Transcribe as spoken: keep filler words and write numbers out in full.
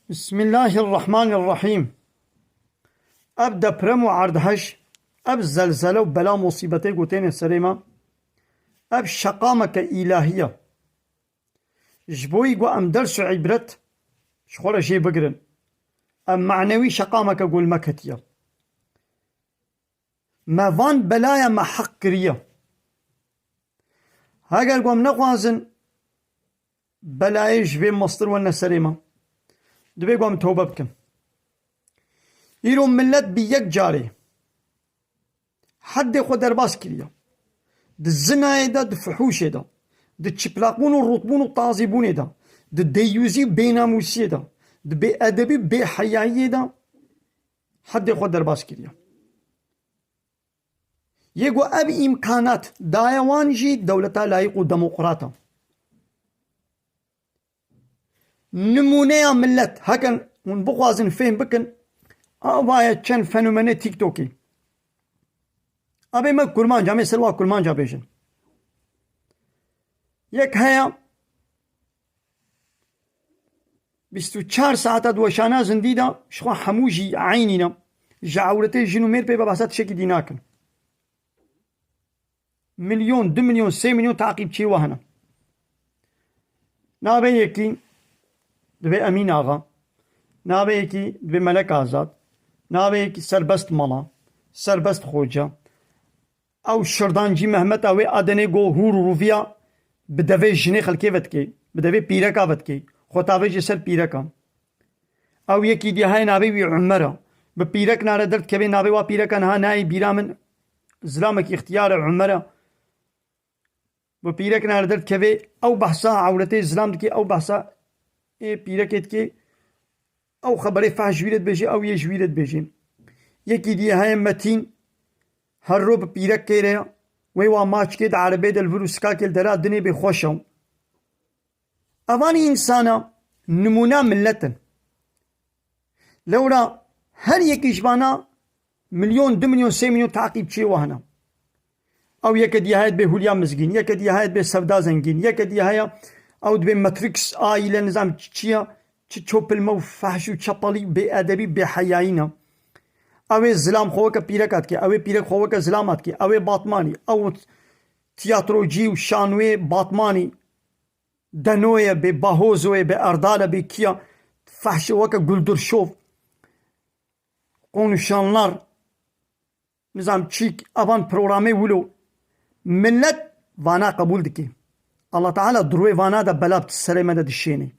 Bismillahirrahmanirrahîm. Ev deprem û erdhej, ev zelzele û bela musîbetê ku têne serê me, ev şeqameke îlahî ye. Ji bo yî ku em ders û îbret ji xwe re jê bigirin. Ev manewî şeqameke ku li me ketiye. Me van belaya me heq kiriye. Heger ku em nexwazin belayê ji vê mestir wene serê me, divê ku em tobe bikin. Îro milet bi yek carê heddê xwe derbas kiriye. Di zinayê de, di fihûşê de, di çiplaqbûn û rûtbûn û tazîbûnê de, di deyûzî û bênamûsiyê de, di bêedebî û bêheyayiyê de heddê xwe derbas kiriye. Yê ku ev îmkanat daye wan jî dewleta layîq û demokrat e. Nimûneya milet, hekin hûn bixwazin fêm bikin, ava ye çend fenomenê TikTokê. Abê me kurmanc, em ê ser wa kurmanca bêjin. Yek heye, bîst û çar saeta di weşana zindî de ji xwe hemû jî eynî ne. Ji ewretê jin û mêr pê ve behsa tiştekî dî nakin. Milyon, du milyon, sê milyon taqîbçiyê we hene. Navê yekî divê Emîn Axa, navê yekî divê Melek Azad, navê yekî Serbest Mala, Serbest Xoca. Ew Şirdancî Mehmet, ew ê Adenê go hûr û rûviya bi devê jinê xelkê ve dikê, bi devê pîreka ve dikê. Xwe tavêje ser pîreka. Ew yekî dî heye navê wî Umer e. Bi pîrek nare derdikeve, navê wa pîreka niha nayê bîra min. Zilamekî îxtiyar e, Umer e. Bi pîrek nare derdikeve, ew behsa ewretê zilam dike, ew behsa ê pîrekê dike. Ew xeberê fehş ji wî re dibêje, ew yê ji wî re dibêje. Yekî dî heye Metîn, her ro bi pîrek kê re ye. Wê wa maçkê di erebê de li vir û sikakê li dera dinê bê xweş e. Evan însana nimûna milet in. Lewra her yekî ji vana milyon, du milyon, sê milyon taqîbçiyê we hene. Ew yeke diye heye dibê Hûlya Mizgîn, yeke diye heye dibê Sevda Zengîn, yeke diye heye ew dibê Matrix aîle nizam çi çi ye, çi çopilme û fehş û çepelî, bêedebî, bêheyayî ne. Ew ê zilam xwe weke pîreka dike, ew ê pîrek xwe weke zilama dike, ew ê Batmanî, ew tiyatrocî û şanoyê Batmanî. Denoye bê, Bahozoye bê, Erdale bê, kiya fehşe weke Guldur Şov, Konuşanlar, nizam çîk, evan programê wilo. Milet vana qebûl dike. Allah Teala di rûyê vana de bela bi serê me de dişêne.